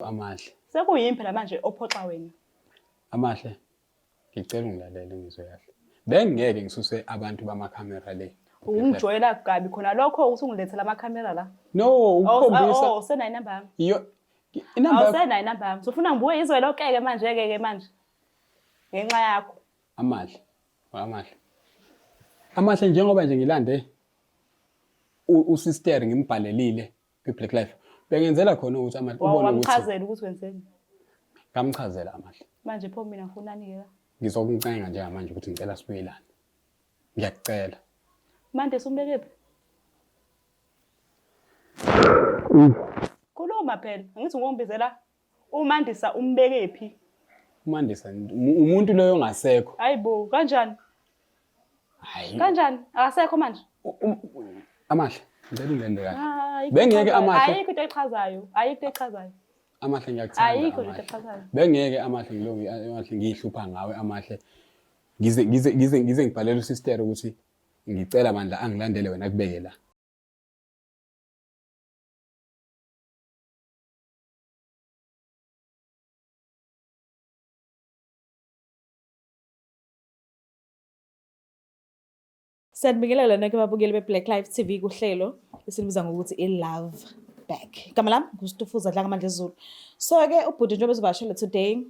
Amahle. Sekuyimi phela manje ophoxa wena. Amahle. Ngicela ungilalele ngizwe kahle. Bengingeke ngisuse abantu bamakhamera le. Ungijwayela kabi khona lokho ukuthi ungilethela amakhamera la. No, ukukhombisa. Oh, usenayo inamba yami. Iyo inamba Awusenayo inamba yami. Usufuna ngibuye izwe lokeke manje ke ke manje. Ngenxa yakho. Amahle. Amahle. Amahle njengoba nje ngilande usister ngimbhalelile kwi-Black Life. Bengenzela khona ukuthi Amahle ubone ukuthi Wamchazela ukuthi wenzeni. Ngamchazela Amahle. Manje pho mina ngifunani ke la? Ngizokuncenga njengamanje ukuthi ngicela sibuyelane. Ngiyakucela. Manje sumbekephi? Khuluma phela, angithi ungongibizela uMandisa umbekephi? UMandisa umuntu loyo ongasekho. Hayibo, kanjani? Hayi. Kanjani? Akasekho manje. Amahle, ngicela ungilande kahle. Ayikho Bengeke into Amahle. Ayikho into echazayo. Ayikho into echazayo. Amahle ngiyakuthanda. Ayikho into Amahle. echazayo. Bengeke Amahle ngiloku Amahle ngiyihlupha ngawe Amahle. Ngize ngize ngize ngize ngibhalele usister ukuthi ngicela bandla angilandele wena kubeke la. Siyanibingelela nonke ababukeli be-Black Life TV kuhlelo esilibiza ngokuthi i-Love Back. Igama lami nguStufuza Dlangamandla Zulu. So-ke ubhuti njengoba ezovakashela today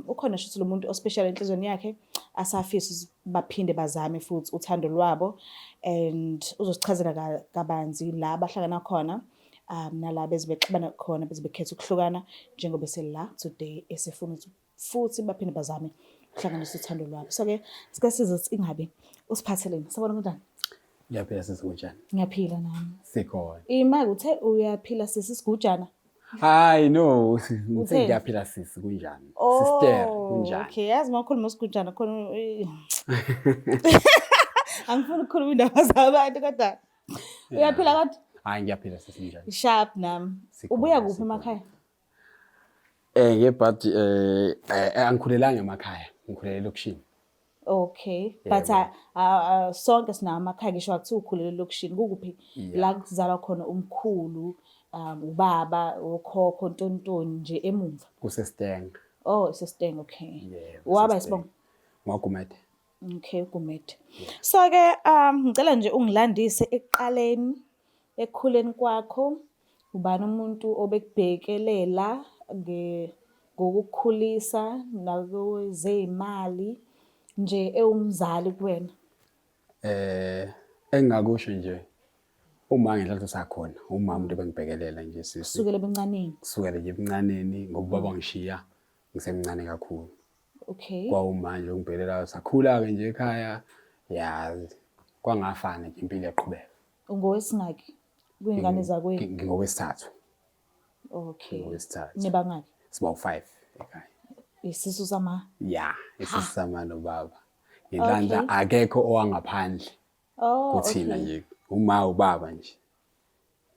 ukhona shuthi lo muntu ospecial enhlizweni yakhe asafisa ukuthi baphinde bazame futhi uthando lwabo and uzosichazela kabanzi la bahlangana khona nala beze bexabana khona beze bekhetha ukuhlukana njengoba esela today esefuna ukuthi futhi baphinde bazame ukuhlanganisa uthando lwabo. So-ke sike sizwe ukuthi ingabe usiphatheleni. Sabona kunjani? Ngiyaphila sisi kunjani? Ngiyaphila nami. Sikhona. Ima uthe uyaphila sisi sigujana. Hayi no, ngithe Utheni? ngiyaphila sisi kunjani? Sister kunjani? Okay, yazi uma ukhuluma usigujana khona angifuni ukukhuluma indaba zabantu kodwa uyaphila kodwa? Hayi ngiyaphila sisi kunjani? Sharp nami. Sikhona, Ubuya kuphi sikhona. emakhaya? Ngebhadi angikhulelanga emakhaya, ngikhulele elokishini. Okay, but Yebo. Sonke sinawo amakhaya ngisho akuthiwa ukhulele elokishini kukuphi la kuzalwa khona umkhulu, ubaba, okhokho, ntontoni nje emumva. KuseStanger. Oh, iseStanger, okay. Yebo, Waba kuseStanger. isibongo? NgwaGumede. Okay, uGumede. So ke ngicela nje ungilandise ekuqaleni ekukhuleni kwakho ubani umuntu obekubhekelela ngokukukhulisa nakwezey'mali nje ewumzali kuwena? Engingakusho nje uma ngenhlanhla sakhona umama umuntu ebengibhekelela nje sisi. Kusukela ebuncaneni. Kusukela nje ebuncaneni ngoba ubaba wangishiya ngisemncane kakhulu. Okay. Kwawumanje ongibhekelelayo sakhula-ke nje ekhaya ya kwangafana nje impilo yaqhubeka. Ungowesingaki kwiy'ngane zakwenu? Ngingowesithathu. Okay. Ngingowesithathu. Nibangaki? Siba u-5 ekhaya. Isisu sama? Ya, isisu sama nobaba. Ngenhlanhla Okay. akekho owangaphandle Oh, kuthina okay. nje. Uma ubaba nje.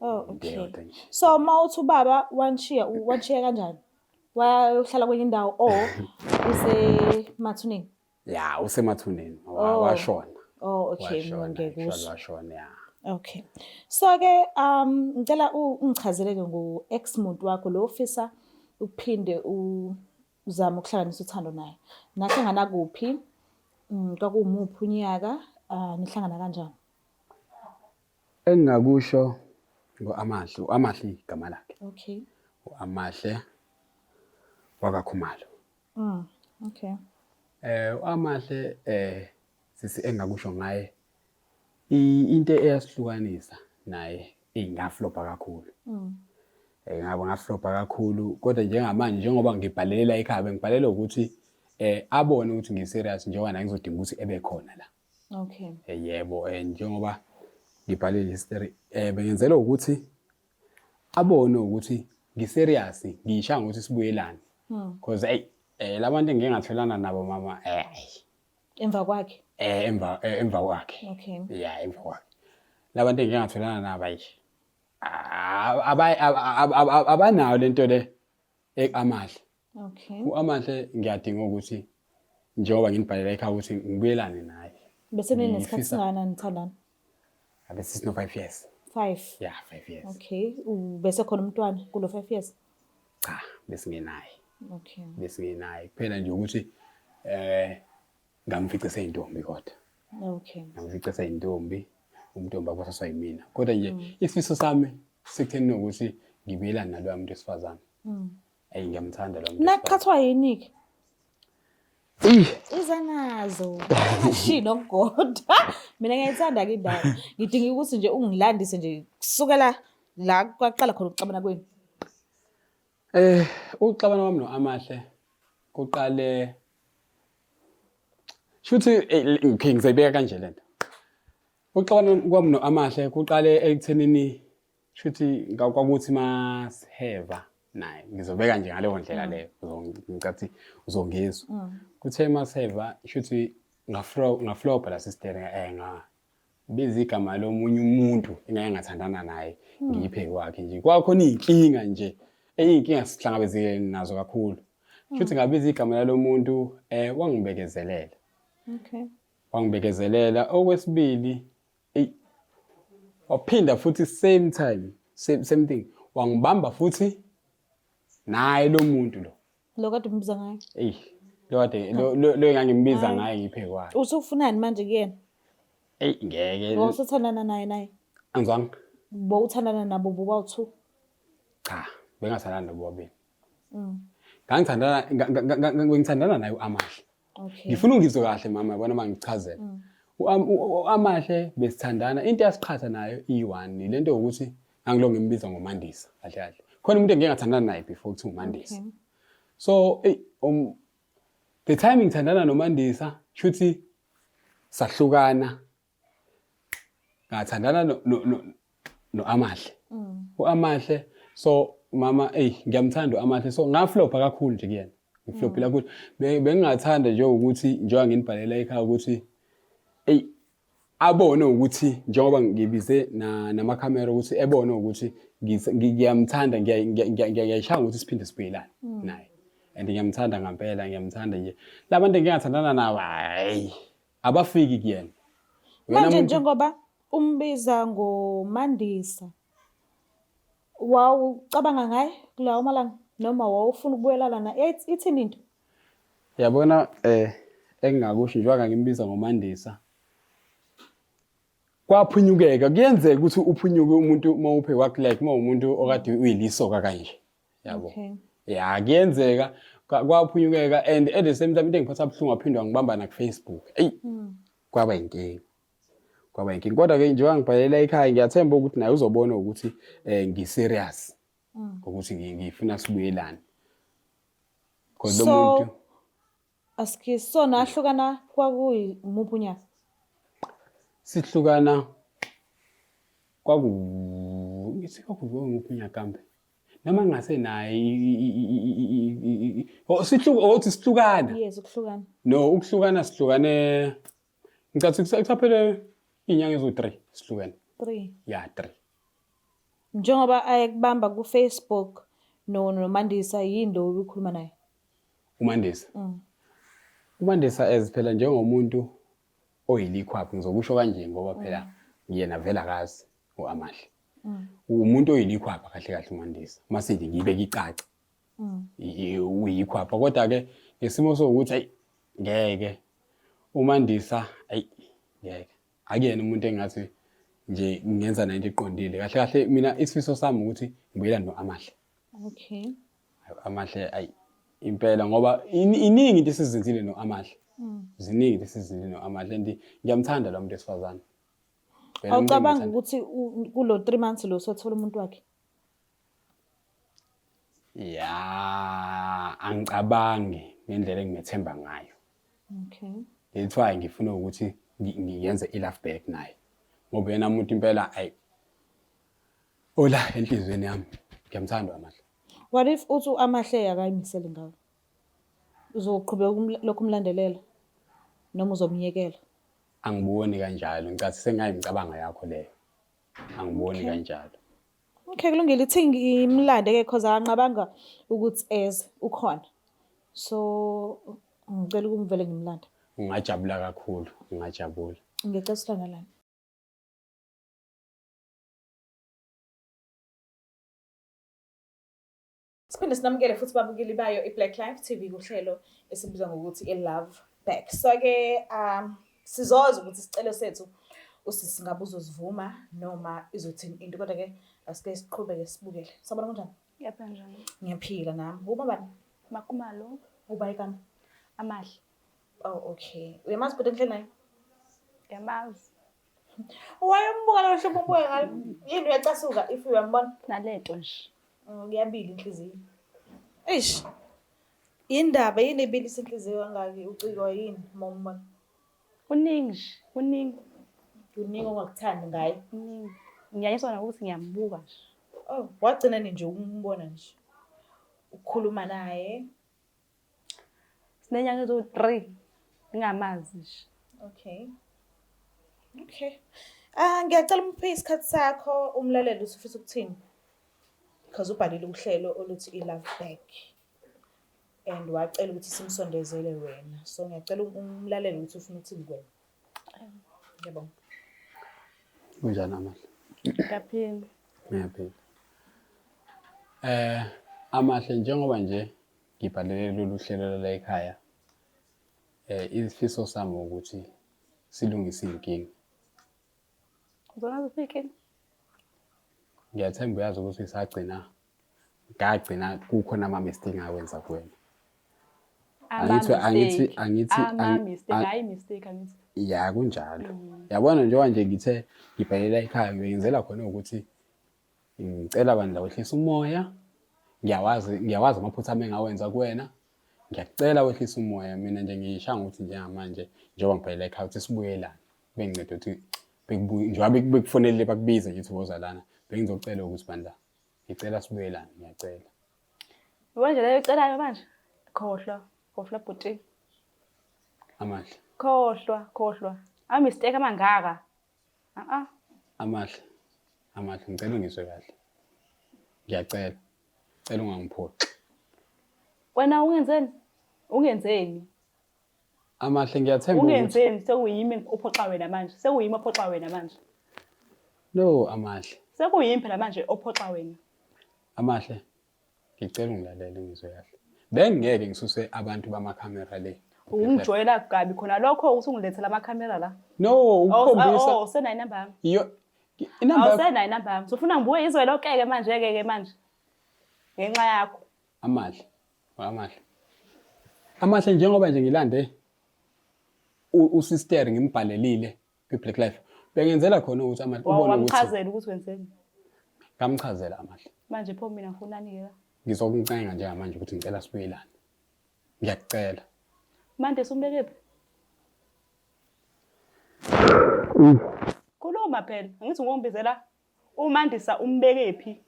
Oh, Into okay. eyodwa nje. So uma uthi ubaba wanishiya, wanishiya kanjani? Wayohlala kwenye indawo or usemathuneni? Ya, usemathuneni. Oh. Washona. Oh, okay, Washona, ngeke actually kusho. washona, ya. Okay. So ke ngicela ungichazele ke ngo ex muntu wakho lo ofisa ukuphinde uzame ukuhlanganisa uthando naye. Nahlangana kuphi? Kwakuwumuphi unyaka? Nihlangana kanjani? Engingakusho ngo-Amahle, u-Amahle igama lakhe. Okay. U-Amahle wakaKhumalo. Okay. U-Amahle sisi engakusho ngaye into eyasihlukanisa naye ingaflopha kakhulu. Ngabe ngaflopha kakhulu kodwa njengamanje njengoba ngibhalelela ekhaya bengibhalela ukuthi abone ukuthi ngi-serious njengoba naye ngizodinga ukuthi ebe khona la. Okay. Yebo, njengoba ngibhalile history bengenzela ukuthi abone ukuthi ngi-serious ngiyishaya ngokuthi sibuyelane. Because hey labantu engike ngatholana nabo mama Emva kwakhe. Emva kwakhe. Okay. Yeah, emva kwakhe. Labantu engike ngatholana nabo ayi abanayo lento le Amahle. Okay. UAmahle ngiyadinga ukuthi njengoba nginibhalela ekhaya ukuthi ngibuyelane naye. Bese ninesikhathi Ngifisa- singakanani nithandana? Abe sisino 5 years. 5. Yeah, 5 years. Okay. Bese khona umntwana kulo 5 years? Cha. Besingenaye. Okay. Besingenaye. Kuphela nje ukuthi eh ngamfica seyintombi kodwa. Okay. Ngamfica seyintombi, umntombi akwasaswa yimina. Kodwa nje isifiso sami sekutheni nokuthi ngibuyelane naloya muntu wesifazane. Ayi ngiyamthanda lo muntu. Naqhathwa yini ke? Ih, Iza nazo. Shi nokugoda. Mina ngiyayithanda ke indaba. Ngidinga ukuthi nje ungilandise nje kusukela la kwaqala khona ukuxabana kwenu. Eh, ukuxabana kwami noAmahle kuqale shuthi eh, okay ngizoyibeka kanje lento. Ukuxabana kwami noAmahle kuqale ekuthenini shuthi kwakuthi masiheva naye ngizobeka nje ngaleyo ndlela leyo ngicathi uzongizwa. Kuthe masiheva shuthi ngaflopha la sister eh ngabiza igama lomunye umuntu engake ngathandana naye ngiyiphe kwakhe nje. Kwakhona iy'nkinga nje, iy'nkinga sihlangabezeke nazo kakhulu. Shuthi ngabiza igama lalo muntu eh wangibekezelela. Okay. Wangibekezelela. Okwesibili eyi waphinda futhi same time same thing wangibamba futhi naye lo muntu lo. Lo kade umbiza ngaye. Eyi lo kade lo lo engangimbiza ngaye ngiphe kwakhe. Usufunani manje kuyena? Eyi ngeke. Wawusuthandana naye naye? Angizwanga. Bowuthandana nabo bobawu-two? Cha, bengathandani nabo bobabili. Ngangithandana ngithandana naye uAmahle. Okay. Ngifuna ungizwe kahle mama yabona uma ngichazela. UAmahle besithandana into yasiqhatha nayo iyi-one le nto yokuthi ngangilo ngimbiza ngoMandisa kahle kahle. Khona umuntu engike ngathandana naye before kuthiwa uMandisa. Okay. So ey the time ngithandana noMandisa shuthi sahlukana ngathandana no no no, no Amahle. UAmahle so mama ey ngiyamthanda uAmahle so ngaflopha kakhulu nje kuyena. Ngiflophile kakhulu. Bengingathanda nje ukuthi njengoba nginibhalela ekhaya ukuthi ey abone ukuthi njengoba ngibize namakhamera ukuthi ebone ukuthi ngiyamthanda ngiyayishaya ukuthi siphinde sibuyelane naye. And ngiyamthanda ngampela ngiyamthanda nje. Labantu engingathandana nabo hayi abafiki kuyena. Uyena Manje njengoba umbiza ngoMandisa wawucabanga ngaye kulawo malanga noma wawufuna ukubuyelana naye? Ithini into? Yabona eh engingakusho njengoba ngimbiza ngoMandisa kwaphunyukeka kuyenzeka ukuthi uphunyuke umuntu uma uphe kwakhe like uma umuntu okade uyilisoka kanje yabo Okay. ya kuyenzeka kwaphunyukeka and at the same time into engiphatha buhlungu waphindwa ngibamba na ku-Facebook eyi kwaba inkinga kwaba inkinga kodwa-ke njengoba ngibhalela ekhaya ngiyathemba ukuthi naye uzobona ukuthi um ngi-serious ngokuthi ngifuna sibuyelane because lo So muntu aski so nahlukana kwakuyimuphi unyaka? Sihlukana kwaku ngithi kwakunguphi unyaka kambe noma ngingasenaye sihluka othi sihlukana. Yes, ukuhlukana. No, ukuhlukana sihlukane ngicathi kusaphele iy'nyanga eziwu-3 sihlukene. 3. Ya, 3. Njengoba ayekubamba ku-Facebook no noMandisa yini lo ubukhuluma naye? uMandisa. UMandisa as phela njengomuntu oyilikhwapha ngizokusho kanje ngoba phela yena vele akazi uAmahle. Umuntu oyilikhwapha kahle kahle uMandisa. Masithi ngibeke icace. Uyikhwapha kodwa ke ngesimo sokuthi ayi ngeke uMandisa ayi ngeke akuyena umuntu engathi nje ngenza naye into eqondile. Kahle kahle mina isifiso sami ukuthi ngibuyelane noAmahle. Okay. Amahle ayi impela ngoba iningi into esizenzile no-Amahle. Ziningi into esizenzile no-Amahle and ngiyamthanda lo muntu wesifazane. Vele umuntu Awucabangi engimthanda. ukuthi kulo 3 months lo sothola umuntu wakhe? Ya, angicabangi ngendlela engimethemba ngayo. Okay. That's why ngifuna ukuthi ngiyenze i-love back naye. Ngoba yena umuntu impela ayi ola enhliziyweni yami. Ngiyamthanda uAmahle. What if uthi uAmahle akayimisele ngawe? Uzoqhubeka lokhu umlandelela noma uzomyekela? Angiboni kanjalo, ngicathi sengayimicabango yakho leyo. Angiboni kanjalo. Okay, kulungile ithi ngimlande ke cause akanqabanga ukuthi eze ukhona. So ngicela ukumvele ngimlande. Ngingajabula kakhulu, ngingajabula. Ngicela silandelane. Siphinde sinamukele futhi babukeli bayo i-Black Life TV kuhlelo esibiza ngokuthi i-Love Back. So-ke sizozwa ukuthi isicelo sethu usisi ngabe uzosivuma noma izothini into, kodwa-ke asike siqhubeke sibukele. Sawubona, kunjani? Ngiyaphila, njani? Ngiyaphila nami. Uba bani? Makumalo. Uba igama? Amahle. Oh, okay. Uyamazi bhuti engihleli naye? Ngiyamazi. Wayembuka lo hlobo umbuka ngalo. Yini, uyacasuka if uyambona? Nalento nje. Kuyabila inhliziyo. Eish. Indaba yini ebilisa inhliziyo kangaki, ucikwa yini uma umbona? Kuningi nje, kuningi. Kuningi ongakuthandi ngaye. Kuningi. Ngiyayiswa nokuthi ngiyambuka nje. Oh, wagcina nje ukumbona nje. Ukukhuluma naye. Sinenyanga eziwu-3 ngingamazi nje. Okay. Ah, ngiyacela umuphe isikhathi sakho umlalele ukuthi ufisa ukuthini. Because ubhalile uhlelo oluthi i-Love Back. And wacela ukuthi simsondezele wena. So ngiyacela umlalele ukuthi ufuna ukuthini kuwena. Ngiyabonga. Kunjani, Amahle? Ngiyaphila. Ngiyaphila. Amahle, njengoba nje ngibhalele lolu hlelo la ekhaya, isifiso sami ukuthi silungise iy'nkinga. Uzona zifike? Ngiyathemba uyazi ukuthi sagcina ngagcina kukhona ama-mistake ngawenza kuwena. Angithi Ama-mistake, hayi mistake, angithi. Ya, kunjalo. Yabona, njengoba nje ngithe ngibhalela ekhaya, ngiyenzela khona ukuthi ngicela bandla wehlisa umoya. Ngiyawazi amaphutha ami engawenza kuwena. Ngiyacela wehlisa umoya. Mina nje ngishanga ukuthi njengamanje njengoba ngibhalela ekhaya ukuthi sibuyelane. Benginceda ukuthi bekubuye njengoba bekufonelile bakubiza nje ukuthi woza lana. Bengizocela ukuthi bandla ngicela sibuyelane, ngiyacela. Manje leyo icelayo manje. Khohlwa, khohlwa bhuti. Amahle. Khohlwa, khohlwa. Ama mistake amangaka. Ah ah. Amahle. Amahle, ngicela ungizwe kahle. Ngiyacela. Cela ungangiphoxi. Wena ungenzeni? Ungenzeni? Amahle, ngiyathemba ukuthi Ungenzeni sekuyimi ophoxa wena manje? Sekuyimi ophoxa wena manje. No, Amahle. Sekuyimi phela manje ophoxa wena. Amahle. Ngicela ungilalele ngizwe kahle. Bengeke ngisuse abantu bamakhamera le. Ungijwayela kabi khona lokho ukuthi ungilethela amakhamera la. No, ukukhombisa Oh, usenayo inamba yami. Iyo inamba Awusenayo inamba yami. Ufuna ngibuke izwe lonke-ke manje ke ke manje. Ngenxa yakho. Amahle. Amahle. Amahle, njengoba nje ngilande usister ngimbhalelile kwi-Black Life. Bengenzela khona ukuthi Amahle ubone ukuthi Wamchazela ukuthi wenzeni. Ngamchazela, Amahle. Manje pho mina ngifunani ke la? Ngizokuncenga njengamanje ukuthi ngicela sibuyelane. Ngiyakucela. Manje sumbekephi? Khuluma phela. Angithi ngongibizela uMandisa, umbekephi?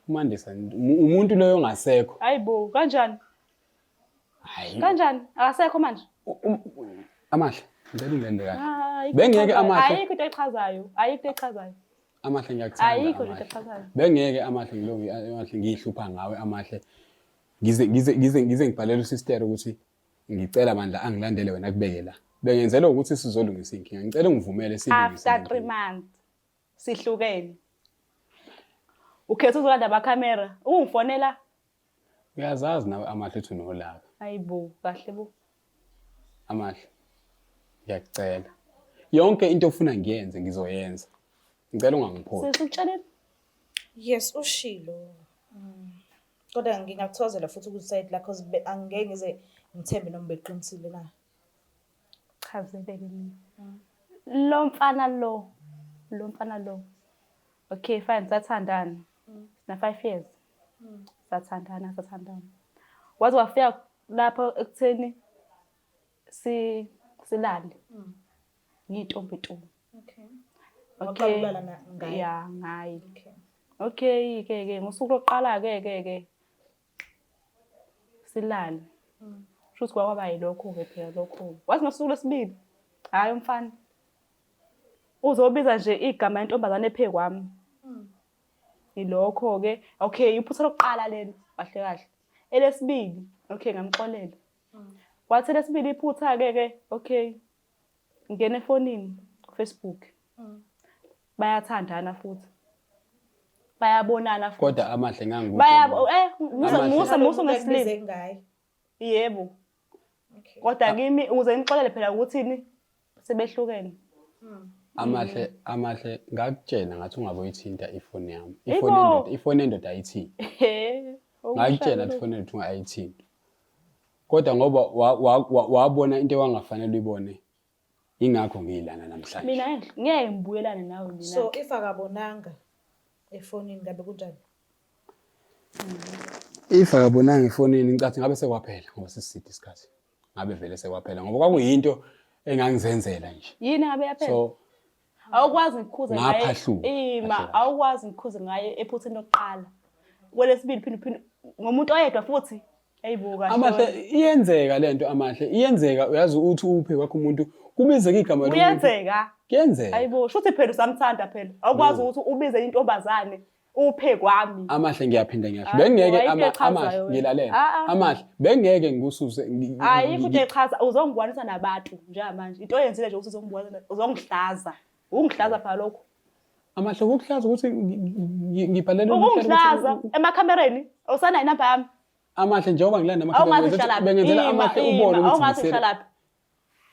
UMandisa umuntu loyo ongasekho. Hayibo, kanjani? Hayi. Kanjani? Akasekho manje. Amahle, ngicela ungilande kahle. Ayikho Bengeke into Amahle. Ayikho into echazayo. Ayikho into echazayo. Amahle, ngiyakuthanda. Ayikho nje into Amahle. echazayo. Bengeke Amahle ngiloku Amahle ngiyihlupha ngawe Amahle. Ngize ngibhalele usister ukuthi ngicela bandla angilandele wena kubeke la. Bengenzela ukuthi sizolungisa inkinga. Ngicela ungivumele silungise. After 3 months sihlukene. Ukhetha uzolanda amakhamera, ungifonela. Uyazazi nawe Amahle uthi unolaka. Hayibo, kahle bo. Amahle. Ngiyakucela. Yonke into ofuna ngiyenze ngizoyenza. Ngicela ungangiphoxi. Sesikutshelile. Yes, ushilo. Kodwa ngingakuthokozela futhi ukuthi side lakho angeke ngize ngithembe noma beqinisile na. Chazeleke mina. Lo mfana lo, lo mfana lo. Okay, fine, sathandana. Sina 5 years. Sathandana, sathandana. Waze wafika lapho ekutheni si silale. Ngiyintombi ntombi. Okay. Okay. Waqala ukulala ngaye? Ya, ngaye. Okay. Okay, ke ke ngosuku lokuqala ke ke ke silale. Shuthi kwaba yilokho ke phela lokho. Wathi ngosuku lwesibili, hayi umfana uzobiza nje igama lentombazane ephe kwami. Ilokho ke. Okay, iphutha lokuqala lelo kahle kahle. Elesibili, okay, ngamxolela. Wathi elesibili iphutha ke ke, okay. Ngena efonini, Facebook. Bayathandana futhi. Bayabonana futhi. Kodwa amahle ngangikuthi. Bayabo eh musa Amahle. musa musa Akubize ungesilimi. ngaye. Yebo. Okay. Kodwa kimi ukuze ngixolele phela ukuthini sebehlukene. Amahle amahle ngakutshela ngathi ungaboyithinta ifoni yami. Yebo. Ifoni yendoda, ifoni yendoda ayithinti. He. Ngakutshela ukuthi ifoni yendoda ungayithinti. Kodwa ngoba wabona into ewangafanele uyibone ingakho ngiyilana namhlanje. Mina ngeke ngibuyelane nawe mina. So if akabonanga efonini ngabe kunjani? If akabonanga efonini ngicathi ngabe sekwaphela ngoba sesiside isikhathi. Ngabe vele sekwaphela ngoba kwakuyinto engangizenzela nje. Yini ngabe yaphela? So Awukwazi ngikhuze ngaye. Ngaphahluka, Ima, kahle kahle. awukwazi ngikhuze ngaye ephutheni lokuqala. Kwelesibili phinde phinde ngomuntu oyedwa futhi. Eyibo kahle. Amahle wena. iyenzeka lento amahle iyenzeka uyazi uthi uphe kwakho umuntu kubizeke igama lomuntu. Kuyenzeka. Kuyenzeka. Ayibo, shuthi phela usamthanda phela. Awukwazi ukuthi ubize intombazane uphe kwami. Amahle ngiyaphinda ngiyasho. Hayi, Bengeke ayikho echazayo amahle wena. ngilalela. Ah, ah. Amahle bengeke ngikususe. Ayikho into echaza uzongibonisa nabantu njengamanje. Into oyenzile nje ukuthi uzongibonisa uzongihlaza. Ungihlaza phela lokho. Amahle ukukuhlaza ukuthi ngibhalele uhlelo ukuthi Ukungihlaza emakhamereni awusanayo inamba yami. Amahle njengoba ngilanda Awungazi amakhamera ngihlalaphi. bengenzela Ima, amahle ima, ubone ukuthi awungazi ngisele. ngihlalaphi.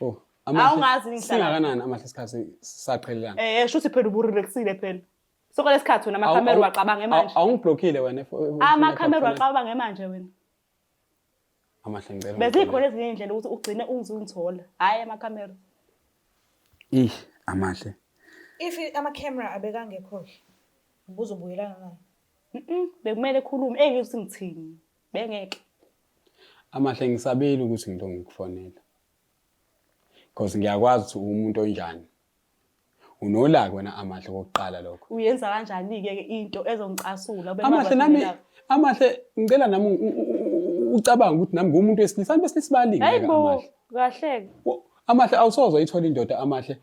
Oh, amahle. Awungazi ngihlalaphi. Singakanani amahle isikhathi saqhelelana. Eh, shuthi phela uburelaxile phela. Sonke lesikhathi wena amakhamera uwacabange manje. Awungiblockile wena. Amakhamera uwacabange manje wena. Amahle ngicela. Bezikhona ezinye iy'ndlela ukuthi ugcine ungizungithola. Hhayi amakhamera. Ih, amahle. If ama-camera abekangekho-ke, ubuzobuyelana naye? Mhm, bekumele ekhulume engizwe ukuthi ngithini. Bengeke. Amahle ngisabile ukuthi ngilo ngikufonela. Because ngiyakwazi ukuthi umuntu onjani. Unolaka wena Amahle kokuqala lokho. Uyenza kanjani-ke ke into ezongicasula ube Amahle nami Amahle ngicela nami ucabange ukuthi nami ngumuntu wesilisa. Abantu besilisa bayalingeka Hayibo Amahle. kahle-ke. Amahle awusoze uyithola indoda Amahle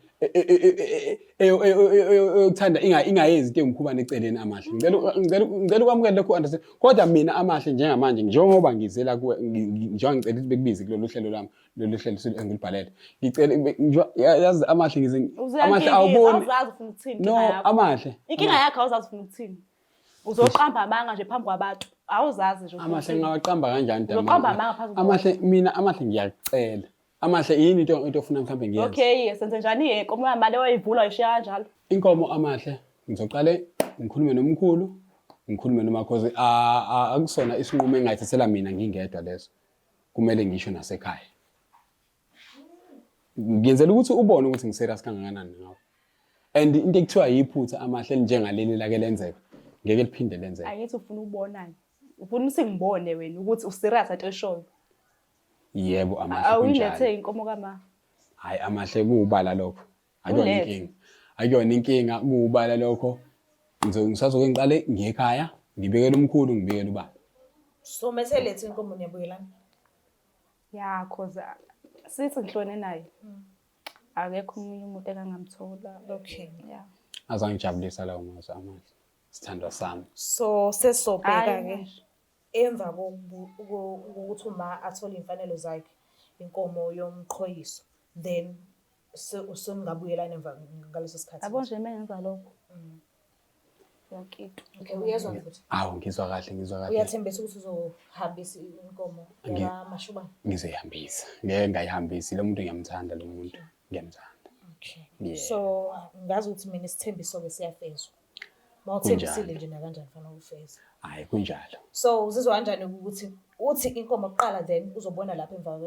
eyokuthanda ingayenzi into ewumkhuba eceleni Amahle. Ngicela ngicela ngicela ukwamukela lokho understand. Kodwa mina Amahle njengamanje njengoba ngizela kuwe njengoba ngicela ukuthi bekubize kulolu hlelo lwami lolu hlelo engilibhalele. Ngicela yazi Amahle ngize Amahle awuboni. Awuzazi ufuna ukuthini No inkinga yakho. Amahle. Inkinga yakho awuzazi ufuna ukuthini. Uzoqamba amanga nje phambi kwabantu. Awuzazi nje. ufuna Amahle ukuthini. ngingawaqamba kanjani dama? Uzoqamba amanga phambi kwabantu. Amahle mina Amahle ngiyacela. Amahle yini into ofuna mhlawumbe ngiyenze? Okay, senze njani ke? Uma mali wayivula wayishiya kanjalo. Inkomo Amahle ngizoqale ngikhulume nomkhulu, ngikhulume nomakhozi. Akusona isinqumo engingayithathela mina ngingedwa leso. Kumele ngisho nasekhaya. Ngiyenzela ukuthi ubone ukuthi ngiserious kangakanani ngawe. And into ekuthiwa yiphutha Amahle elinjengaleli lake lenzeka, ngeke liphinde lenzeke. Angithi ufuna ukubonani? Ufuna ukuthi ngibone wena ukuthi userious into oyishoyo. Yebo Amahle Awuyilethe kunjalo. inkomo kama. Hayi Amahle kuwubala lokho. Akuyona Ulethe. inkinga. Akuyona inkinga kuwubala lokho. Ngisazoke ngiqale ngiye ekhaya, ngibikele umkhulu, ngibikele ubaba. So mese lethe inkomo niyabuyelana? Ya cause sithi ngihlone naye. Akekho omunye umuntu engangamthola. Okay. Yeah. Azangijabulisa lawo mazwi Amahle. Sithandwa sami. So sesobheka Hayi ke manje. emva kokuthi uma athole iy'mfanelo zakhe inkomo yomqhoyiso then seningabuyelana emva ngaleso sikhathi. Yabo nje uma ngenza lokho. Yonke into. Okay, uyezwa futhi. Awu ngizwa kahle ngizwa kahle. Uyathembisa ukuthi uzohambisa inkomo yakamashubane. Ngizoyihambisa. Ngeke ngayihambisi lo muntu ngiyamthanda lo muntu. Ngiyamthanda. Okay. Yeah. So ngazi ukuthi mina isithembiso-ke siyafezwa. Uma uthembisile nje nakanjani fanele ufeze. Hayi kunjalo. So uzizwa kanjani ukuthi uthi inkomo kuqala then uzobona lapha emva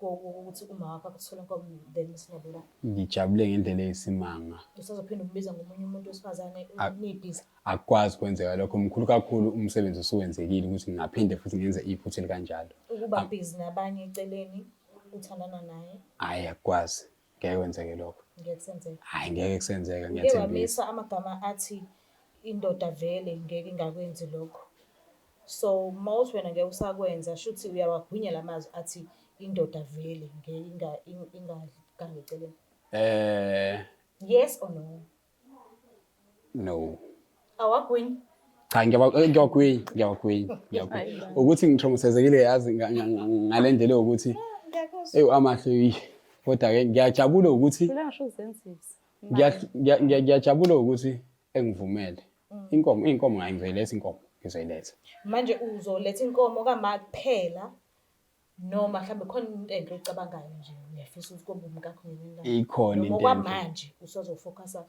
kokuthi uma wakho akuthola inkomo then singabuyelana. Ngijabule ngendlela eyisimanga. Usazophinda umbiza ngomunye umuntu wesifazane nibhizi. Akukwazi kwenzeka lokho mkhulu kakhulu umsebenzi osuwenzekile ukuthi ngingaphinde futhi ngenze iphutha elikanjalo. Ukuba busy nabanye eceleni uthandana naye. Hhayi akukwazi. Ngeke kwenzeke lokho. Ngeke kusenzeke. Hhayi ngeke kusenzeka Uke ngiyathembisa. wamisa amagama athi indoda vele ngeke ingakwenzi lokho. So uma uthi wena ngeke usakwenza shuthi uyawagwinya la mazwi athi indoda vele ngeke ingagangi eceleni. Yes or no? No. Awagwinyi? Cha ngiyawagwinya, ngiyawagwinya, ngiyawagwinya. Ukuthi ngitraumatizekile yazi ngale ndlela yokuthi eyi Amahle yi kodwa ke ngiyajabula ukuthi Phela ngisho uzenzise. ngiyajabula ukuthi engivumele. Inkomo, inkomo ngayi ngizoyiletha inkomo, ngizoyiletha. Manje uzoletha inkomo kama kuphela noma mhlawumbe khona into enhle oyicabangayo nje uyafisa ukuthi kube umkakho ngelinye ilanga? Ikhona Noma into enhle. okwamanje usazofocusa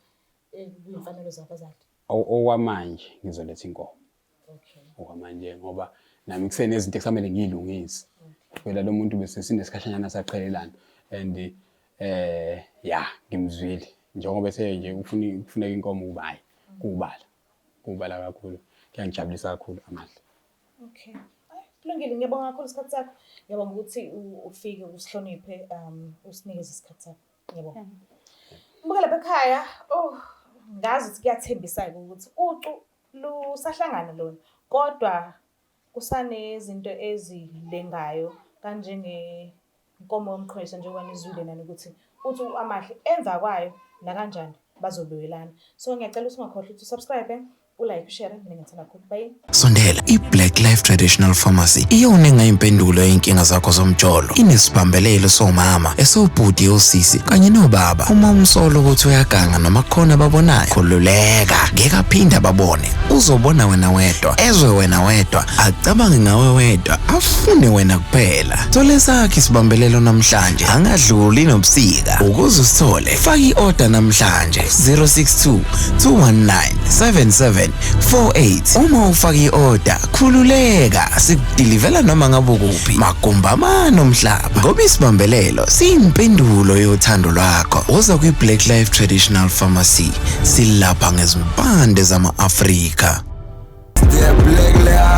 kwiy'mfanelo zabazali? Okwamanje ngizoletha inkomo. Okay. Okwamanje ngoba nami kusenezinto ekusamele ngiyilungise. Phela lo muntu bese sinesikhashanyana saqhelelana and ya ngimzwile njengoba ese nje ufuna kufuneka inkomo ukuba hayi kubala kubala kakhulu, kuyangijabulisa kakhulu Amahle. Okay. Ay, kulungile, ngiyabonga kakhulu isikhathi sakho. Ngiyabonga ukuthi ufike usihloniphe, usinikeze isikhathi sakho. Ngiyabonga. Buka lapha ekhaya, oh, ngazi ukuthi kuyathembisa-ke ukuthi ucu lusahlangana lona, kodwa kusanezinto ezilengayo kanjengenkomo yomqhwesha njengoba nizwile nani ukuthi uthi u-Amahle emva kwayo nakanjani bazobuyelana. So ngiyacela ukuthi ungakhohlwa ukuthi usubscribe, ulike, ushare, mina ngithanda kakhulu. Bye. Sondela, i-Black Life Traditional Pharmacy iyonenga impendulo yey'nkinga zakho zomjolo. Inesibambelelo somama, esobhuti, osisi kanye nobaba. Uma umsola ukuthi uyaganga noma kukhona ababonayo, khululeka, ngeke aphinde ababone. Uzobona wena wedwa, ezwe wena wedwa, acabange ngawe wedwa, afune wena kuphela. Thola esakho isibambelelo namhlanje, angadluli nobusika. Ukuze usithole, faka i-order namhlanje 062 219 7748. Uma ufaka i-order, khululeka, sikudilivela noma ngabe ukuphi, magumbi amane omhlaba. Ngoba isibambelelo siyimpendulo yothando lwakho. Woza kwi-Black Life Traditional Pharmacy, silapha ngezimpande zama-Afrika. The Black Life.